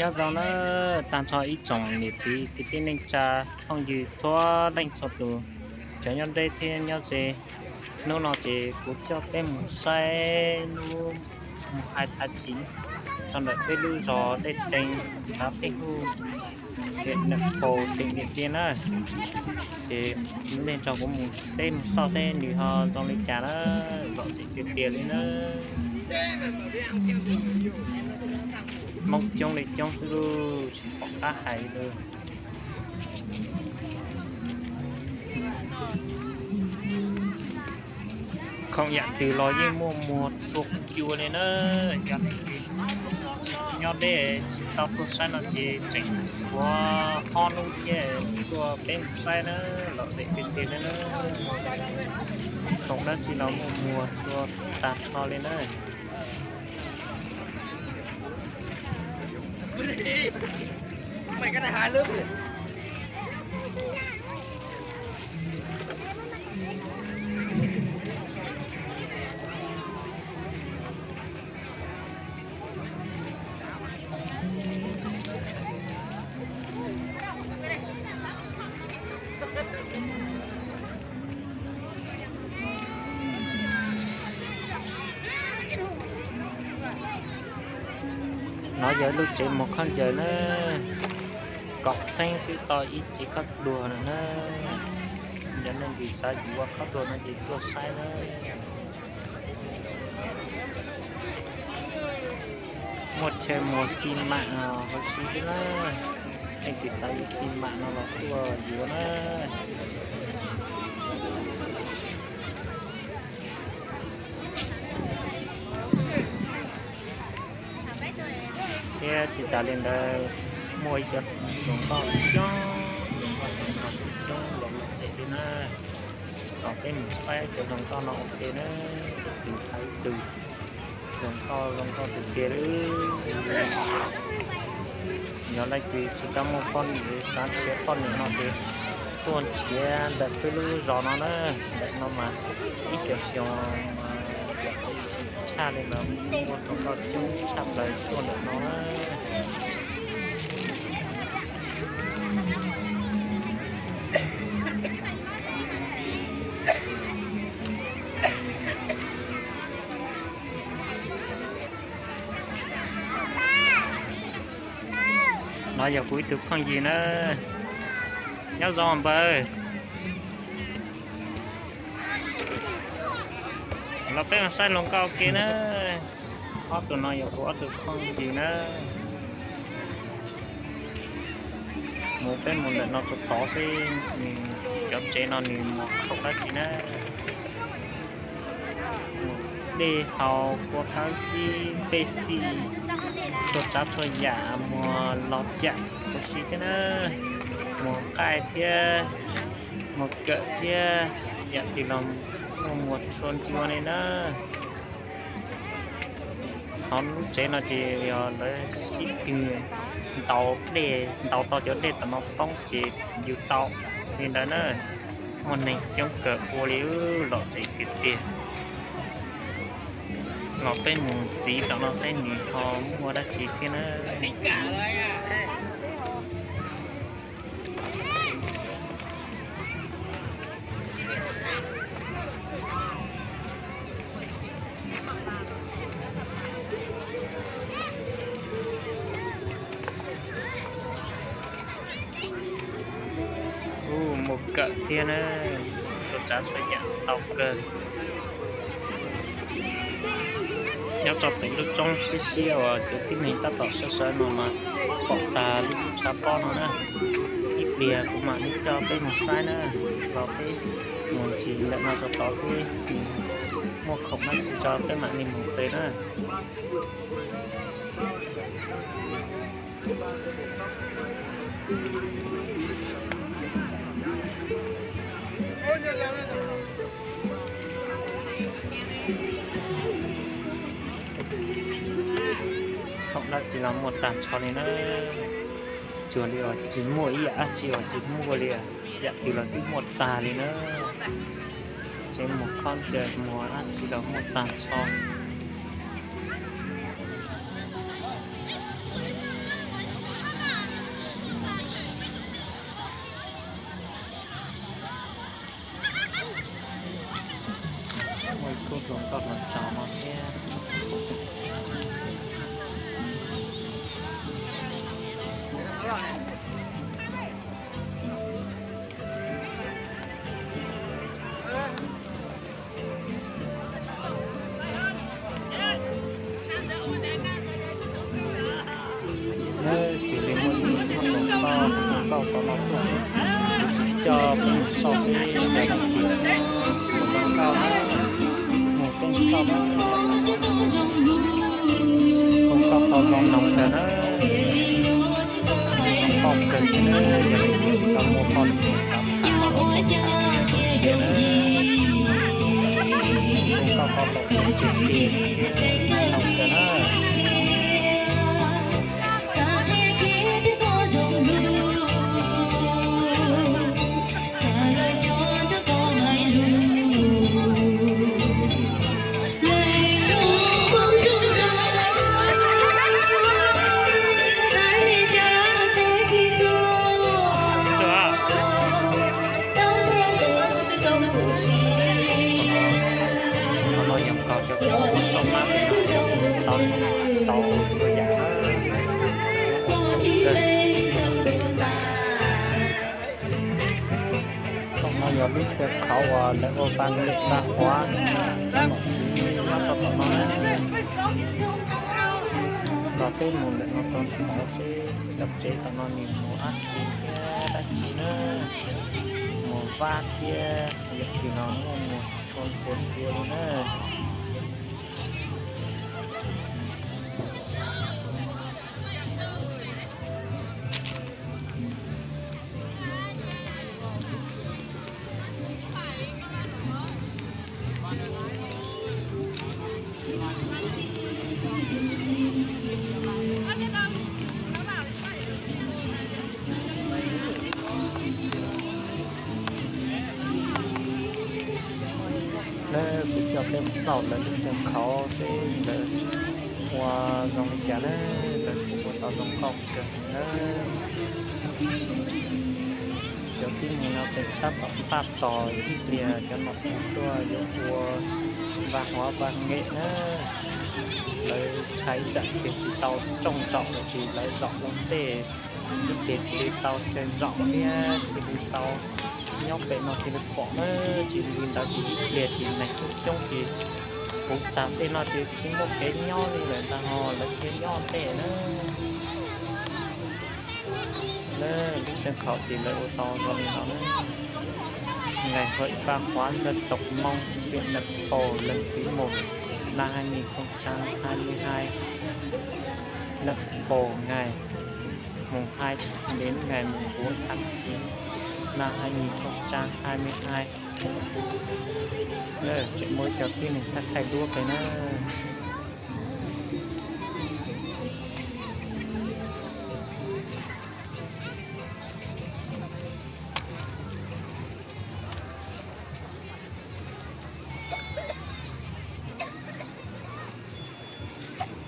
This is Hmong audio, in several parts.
Nyob zoo na, tag nrho ib tsoom niam txiv kwv tij neej tsa phooj ywg txhua leej txhua tus, cov nyob deb thiab nyob ze. Hnub no ces kuv coj peb mus saib lub, mus hais thav txiv rau ntawm peb lub zos Dej Teev, xav Pej Huj, huyện Nậm Pồ, tỉnh Điện Biên na. Ces nej nrog kuv mus, peb mus xauj seb nws ho zoo li cas na, lom zem tiag tiag li na. Hmoob coob li coob xwb lauj, tsis pom qab hais li. Khoom yam twg los yeej muaj muag txhua cua li na. Yog leej twg nyob deb tsis tau tuaj saib no ces tseem tshuav ob hnub thiab tuaj peb mus saib na, lom zem tiag tiag li na. Khoom dab tsi los muaj muag txhua tag nrho li na. No yog lub tsev muag khaub ncaws na, kaum txheeb xwb tau ib cev khaub dluag no na. Yog leej twg xav yuav khaub dluag no ces tuaj saib na. Muaj chaw muag xi mam huv si thiab na. Leej twg xav yuav xi mam no los tuaj yuav na. Thiab tsis tas li ntawd, muaj ib cov hluas nkauj coob, hluas nkauj coob los lom zem thiab na. Kom peb mus saib cov hluas nkauj no ua ke na, ib tug dhau ib tug, hluas nkauj zoo nkauj tiag tiag li. Yog leej twg tsis tau muaj poj niam, xav nrhiav poj niam no ces tuaj nrhiav ntawm peb lub zos no na. Ntawm no mas ib xyoos xyoo mas tshaj li mas muaj hluas nkauj coob tshaj plaws tuaj ntawm no na. No yog kuv ib tug phooj ywg na. Nyob zoo npawg. Los peb mus saib hluas nkauj ua ke na. Ob tug no yog kuv ob tug phooj ywg na. Mus peb mus ntawm no tod tod seb nws cov tsev no nws muag khoom dab tsi na. Muag dej haus, kua qab zib, pej xeem, txhua tsav txhua yam, muag los cam huv si thiab na. Muag nqaij thiab, muag kawm thiab, yam twg los muaj muag txhua cua li na. Hauv lub tsev no ces yog lawv sib twv ntaus dej, ntaus tau cov dej tom no poob ces yug tau li ntawd na. Muaj neeg coob kawg ua li, lom zem tiag tiag. Los peb mus ntxiv tom no seb nws ho muaj dab tsi thiab na. Ub, muaj kawm thiab na, txhua tsav txhua yam tau kawg. Nyob rau pem lub roob siab siab uas cov tib neeg tab tom sawv sawv no mas pom tag lub tshav pob no na. Ib pliag kuv mam li coj peb mus saib na, los peb mus ntsis ntawm no rau tod seb muaj khoom dab tsi tso peb mam li mus pem na. Khoom dab tsi los muaj tag nrho li na. Tsuas li uas tsis muaj ib yam dab tsi uas tsis muaj li, yam twg los twb muaj tag li na. Tsev muag khaub ncaws muag dab tsi los muaj tag nrho. Hluas nkauj hluas nraug no thiab. Nab tis li muaj ib tug hluas nkauj, hluas nkauj tau no tuaj, kuv tsis coj peb mus saib ib yam li tim hluas nkauj na, mus peb mus saib na. Hluas nkauj tau zoo no kawg na, zoo nkauj kawg thiab na, yog li tau muaj poj niam xav tham los tham thiab zoo siab na. Hluas nkauj tau los mus tsis tis, zoo kawg na. Qhov no yog koj cov koj tau mab tau tau txhua yam na. Qhov no yog lub xeev khauv uas lawv ua vaj lwm vaj huav, cov nom tswv nyob rau tom no na. Los peb mus ntawm no rau ntawm seb cov tsev tom no nws mus dab tsi thiab dab tsi na. Mus vaj thiab, yam twg no muaj mus txhua txhua li na. Lawv kuv coj peb mus xauj lawv lub xeev khauv seb lawv ua zoo li cas na, lawv kuj ua tau zoo nkauj kawg na. Cov tib neeg no ces tab tom pab tos ib pliag cov nom tswv tuaj yuav ua vaj huav vaj nqem na. Lawv tshaib tsam ces tsis tau rooj zaum lawm ces lawv zaum ua ntej, ib pliag cia li tau txhia zaum thiab cia li tau nyob pem no cia li pom na. Tsis li ntawd ces ib pliag ces neeg coob coob ces puv tag tej no ces tsis muaj kev nyob li lawm ntag ho lawv thiaj nyob ntej na. Lawv lub xeev khauv ces lawv ua tau zoo li no na. Ngày hội văn hóa dân tộc Mông huyện Nậm Pồ lần thứ một năm hai nghìn không trăm hai mươi hai. Nậm Pồ ngày mùng hai đến ngày mùng bốn tháng chín năm hai nghìn không trăm hai mươi hai. Tseem muaj cov tib neeg thaij thaij duab pem na.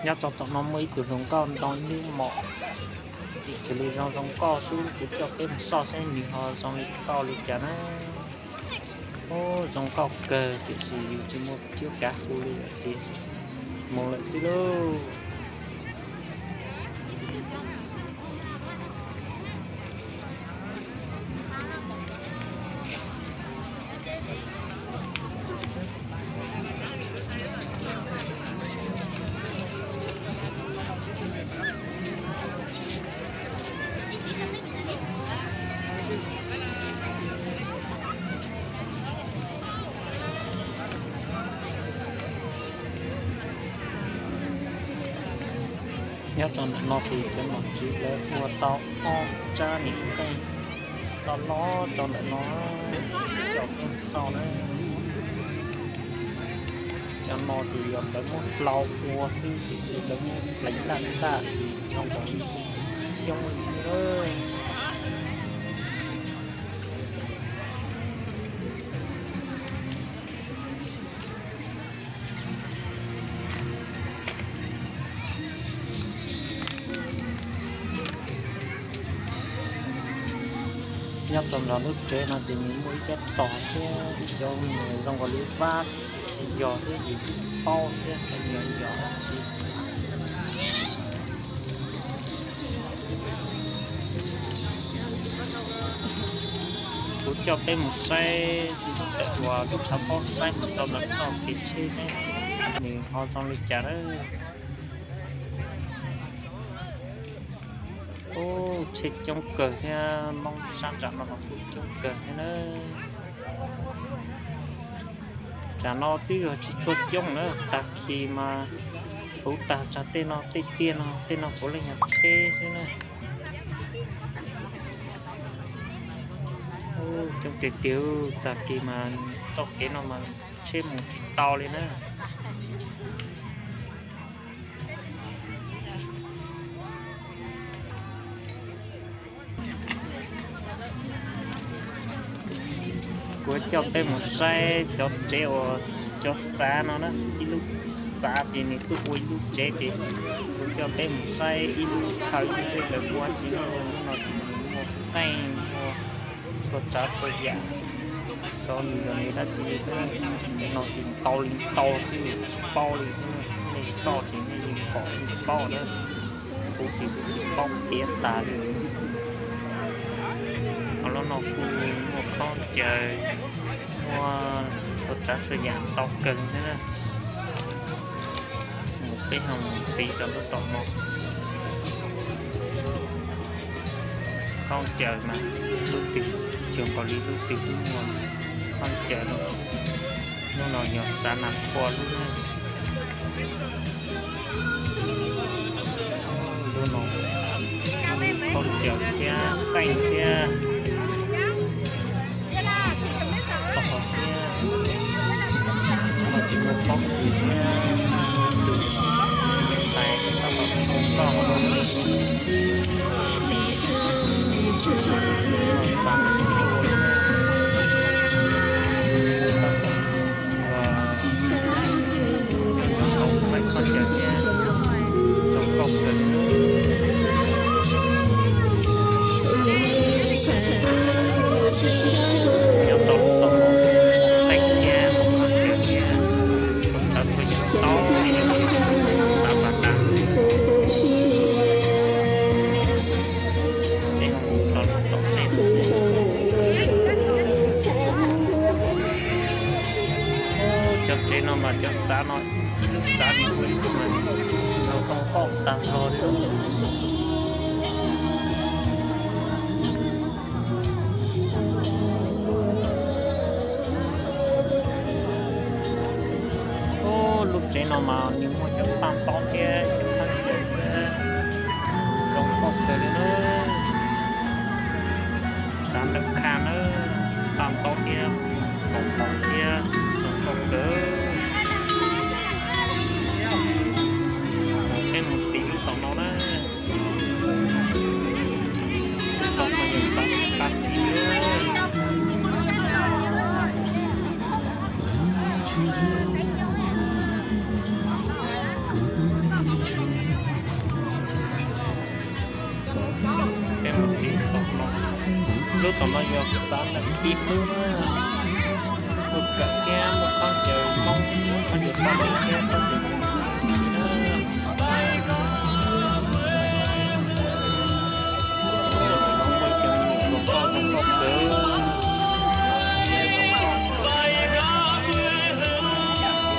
Nyob rau tom no muaj ib tug hluas nkauj ntoo ib lub mom, txim kws li zoo zoo nkauj xwb, kuv coj peb mus xauj seb nws ho zoo li nkauj li cas na. Ub, zoo nkauj kawg tiam sis yus tsis muaj cuab kav hu li lawm ces mus lawm xwb lauj. Nyob rau ntawm no ces cov nom tswv lawv ua tau ob rab niam qeej loj loj rau ntawm no, coj peb xauj na. Cov no ces yog lawv muab hlau ua xwb tiam sis lawv muab pleev laj laj ces zoo nkaus li xyoob li na. Rau nram lub tsev no ces nws muaj ib cov tog thiab ib cov zoo nkaus li vab tsis yog thiab ces tsis paub thiab, yog yog tsis. Kuv coj peb mus saib lub tawm uas lub tshav pob saib mus rau ntawm toj kev tsheb saib nws ho zoo li cas lawm. Ub, tsheb coob kawg thiab, Hmoob sab nram no los kuj coob kawg thiab na. Tsam no twb yog tsis tshua coob na, tag kis mas huv tag tsam tej no tej tiaj no tej no puav leej yog tsheb xwb na. Coob tiag tiag, tag kis mas txoj kev no mas tsheb mus tsis tau li na. Kuv coj peb mus saib cov tsev uas cov xav no na, ib lub xav ces nws tuaj ua ib lub tsev ces kuv coj peb mus saib ib lub chaw ib lub tsev lawv ua tsev no, lub no ces nws muaj qeej muaj txhua tsav txhua yam, xyov nws yog nws dab tsi li thiab. No ces ntau li ntau xwb tsis paub li thiab, nej xauj ces nej yeej pom yeej paub na. Kuv ces kuv tsis paub tiav tas li. Ho lub no kuj muaj khaub ncaws, muaj txhua tsav txhua yam ntau kawg thiab na. Mus peb ho mus ntxiv rau lub tom no. Khaub ncaws mas lub twg cuag nkaus li lub twg kuj muaj khaub ncaws no. Lub no yog xav nas khua lub na. Lub no khaub ncaws thiab qeej thiab tog thiab, no tsis muaj pob kws thiab, tus tais tab tom tsoo koj no. Xav nas khua, tau khaub ncaws thiab tau koj kawg. Nyob tau lub tau qeej thiab khaub ncaws thiab tau tshawv txhua yam tau li xav pas tas. Peb ho mus rau lub tom qeej. Cov tsev no mas cov xav no ib lub xav nws ua ib lub mas zoo nkauj tag zog li. Ub, lub tsev no mas nws muaj cov paj ntaub thiab cov khaub ncaws thiab zoo nkauj kawg li na. Xav ntawm khaj na, paj ntaub thiab paj ntaub thiab zoo nkauj kawg. Peb mus tim lub tom no na. Lub tom no yog xav xav tim. Peb mus tim lub tom no. Lub tom no yog xav ntawm tib lub na. Muaj kawm thiab muaj khaub ncaws Hmoob, khaub ncaws paj ntaub thiab khaub ncaws na. Muaj cov me nyuam hluas nkauj zoo nkauj kawg.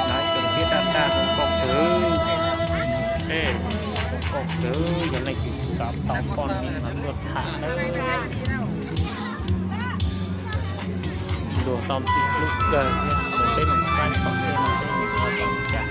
Hnav cov tiab daj daj zoo nkauj kawg. Zoo nkauj kawg, yog leej twg xav tau poj niam mas tuaj tham nawb. Luag tau ntxim hlub kawg thiab, mus peb mus saib tom tej no seb nws ho zoo li cas.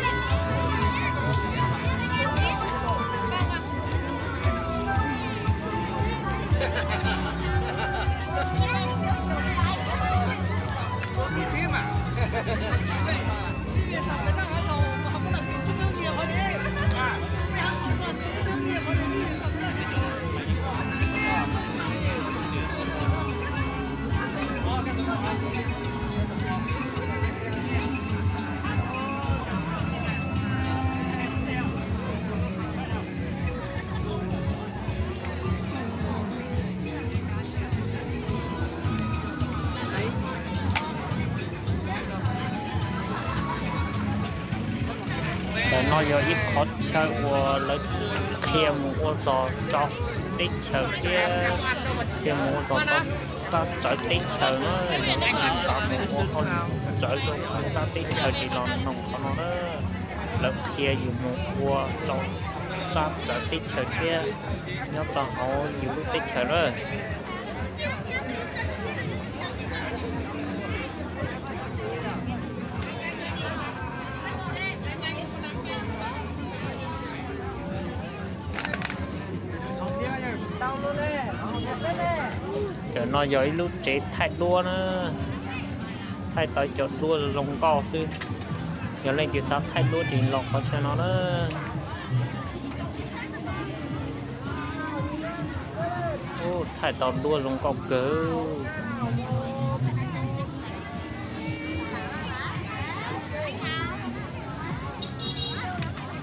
No yog ib qhov chaw uas lawv qhia mus ua zog rau teb chaws thiab qhia mus ua zog rau sab txawv teb chaws na. Yog leej twg xav mus ua hauj lwm txawv rau sab teb chaws ces los noog qhov no na. Lawv qhia yus mus ua rau sab txawv teb chaws thiab nyob rau hauv yus lub teb chaws na. Ntawm no yog ib lub tsev thaij duab na, thaij tau cov duab zoo nkauj xwb. Yog leej twg xav thaij duab ces los qhov chaw no na. Ub, thaij tau duab zoo nkauj kawg.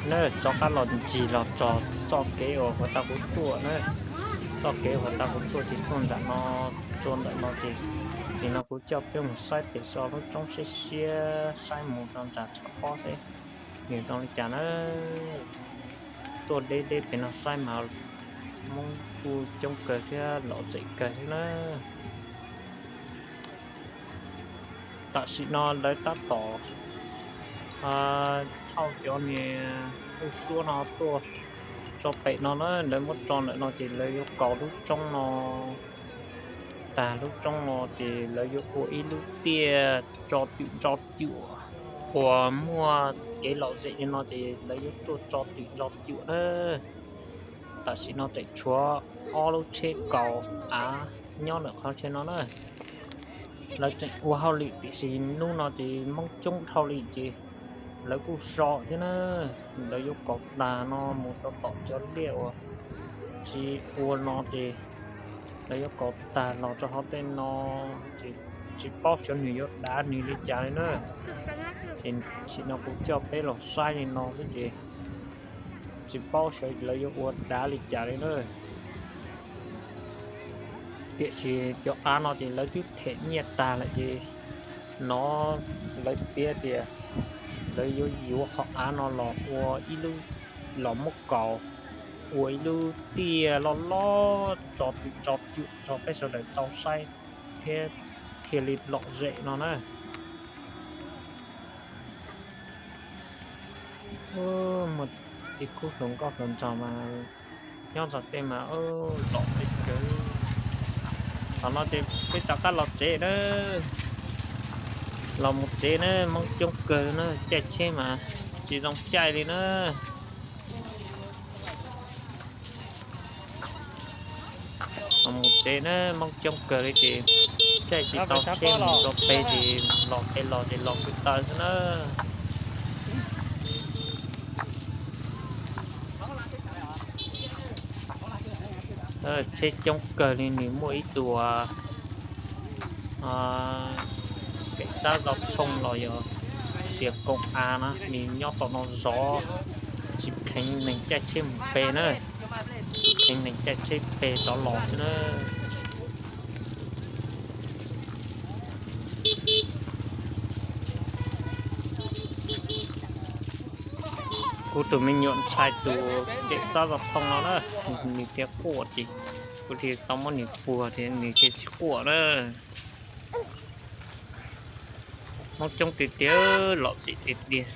Na, rov qab los ncig los txog txoj kev uas huav tau kuv tuaj na, txoj kev huav tau kuv tuaj ces tuaj nram no, tuaj ntawm no ces, ces no kuv coj peb mus saib pem so lub roob siab siab, saib mus rau nram tshav pob seb nws zoo li cas na. Tuaj deb deb pem no saib mas Hmoob kuj coob kawg thiab lom zem kawg thiab na. Tam sim no lawv tab tom thauj cov niag tub suab no tuaj tso pem no na, lawv muab tso ntawm no ces lawv yuav kaus lub roob no. Tag lub roob no ces lawv yuav ua ib lub tiaj tso twm tso cuam uas muaj kev lom zem li no ces lawv yuav tuaj tso twm tso cuam na. Tam sim no tseem tshuav ob lub tsheb kaus av nyob ntawm qhov chaw no na. Lawv tseem ua hauj lwm tiam sis hnub no ces Hmoob coob dhau li ces lawv kuj so thiab na. Lawv yuav kaus tag no mus rau tom cov liaj uas tsis ua no ces lawv yuav kaus tag los rau hauv tej no ces tsis paub xyov nws yuav dav nws li cas li na. Ces tam sim no kuv coj peb los saib li no xwb ces tsis paub xyov lawv yuav ua dav li cas li na. Tiam sis cov av no ces lawv twb them nyiaj tag lawm ces no lawv piav tias lawv yuav yuav qhov av no los ua ib lub, los muab kaus ua ib lub tiaj loj loj tso twm tso cuam rau peb sawv daws tau saib thiab thiaj li lom zem no na. Muaj tej khub hluas nkauj hluas nraug mas nyob tom tej mas lom zem kawg. Thaum no ces peb rov qab los tsev na, los mus tsev na, Hmoob coob kawg na, caij tsheb mas tsis zoo caij li na. Los mus tsev na, Hmoob coob kawg li ces caij tsis tau tsheb mus rau pem ces los pem los ces los kwv taw xwb na. Tsheb coob kawg li, nws muaj ib tug cảnh sát giao thông los yog tias công an na, nws nyob tom no zov, tsis kheev neeg caij tsheb mus pem na, tsis kheev neeg caij tsheb pem rov los xwb na. Kuv tus me nyuam ntshai tus cảnh sát giao thông no na, nws thiaj quaj ces kuv thiaj tau muab nws puag thiab nws thiaj tsis quaj na. Hmoob coob tiag tiag, lom zem tiag tiag.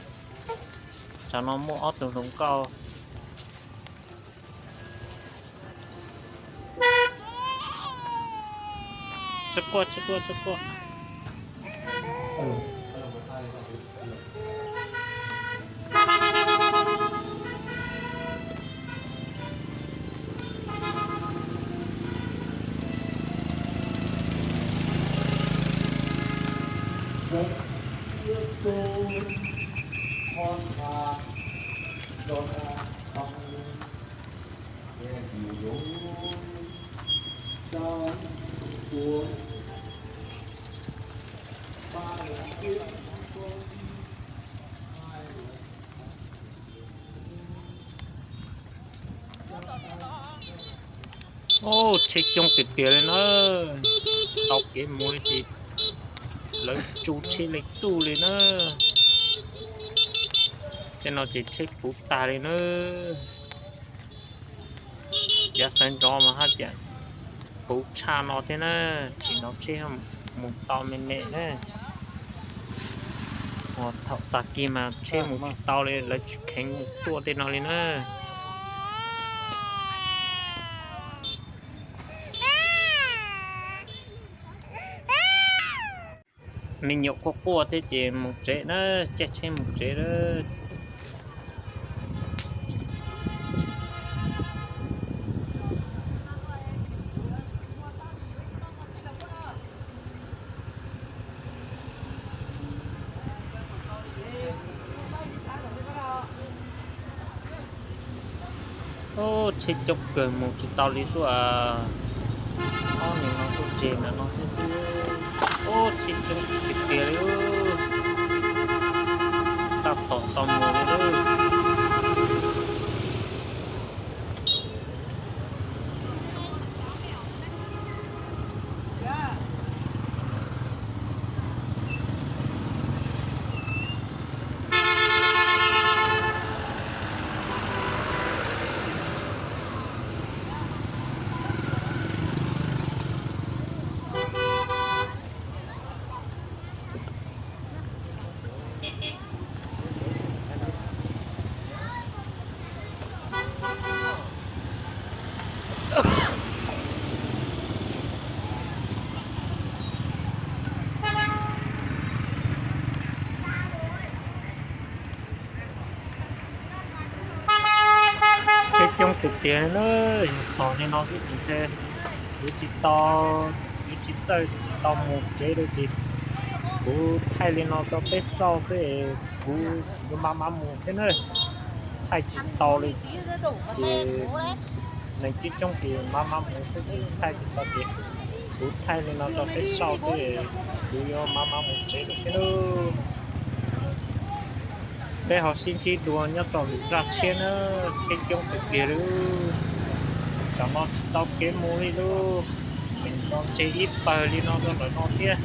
Tsam no muaj ob tug hluas nkauj. Tsis quaj, tsis quaj, tsis quaj. Ub, tsheb coob tiag tiag li na. Tau kev mus li ces lawv tsu tsheb leej twg li na. No ces tsheb puv tag li na. Yav sawv ntxov mas haj yam puv tshaj no thiab na, tsis hnov tsheb mus tau me me na. Thaum tag kis mas tsheb mus tsis tau li, lawv tsis kheev mus tuaj tej no li na. Me nyuam quaj quaj thiab ces mus tsev na, caij tsheb mus tsev na. Tsheb coob kawg mus tsis tau li xwb. Ob niag no kuj tseg ntawm no xwb xwb. Tsheb coob tiag tiag li. Tab tom tau mus li. Tsheb coob tiag tiag na, tos li no xwb ces ntshe yuav tsis tau, yuav tsis txawj tau mus tsev li ces kuv thaij li no rau peb xauj xwb, kuv yuav maj maj mus thiab na, thaij tsis tau li ces neeg coob coob ces maj maj mus xwb ces thaij tsis tau ces kuv thaij li no rau peb xauj xwb, kuv yuav maj maj mus tsev lawm thiab lauj. Peb ho sib ntsib dua nyob rau lwm zaj tshiab na, tsheb coob tiag tiag li. Tam no tsis tau kev mus li lauj, tseem nto ntseg ib pawg li no rau ntawm no thiab.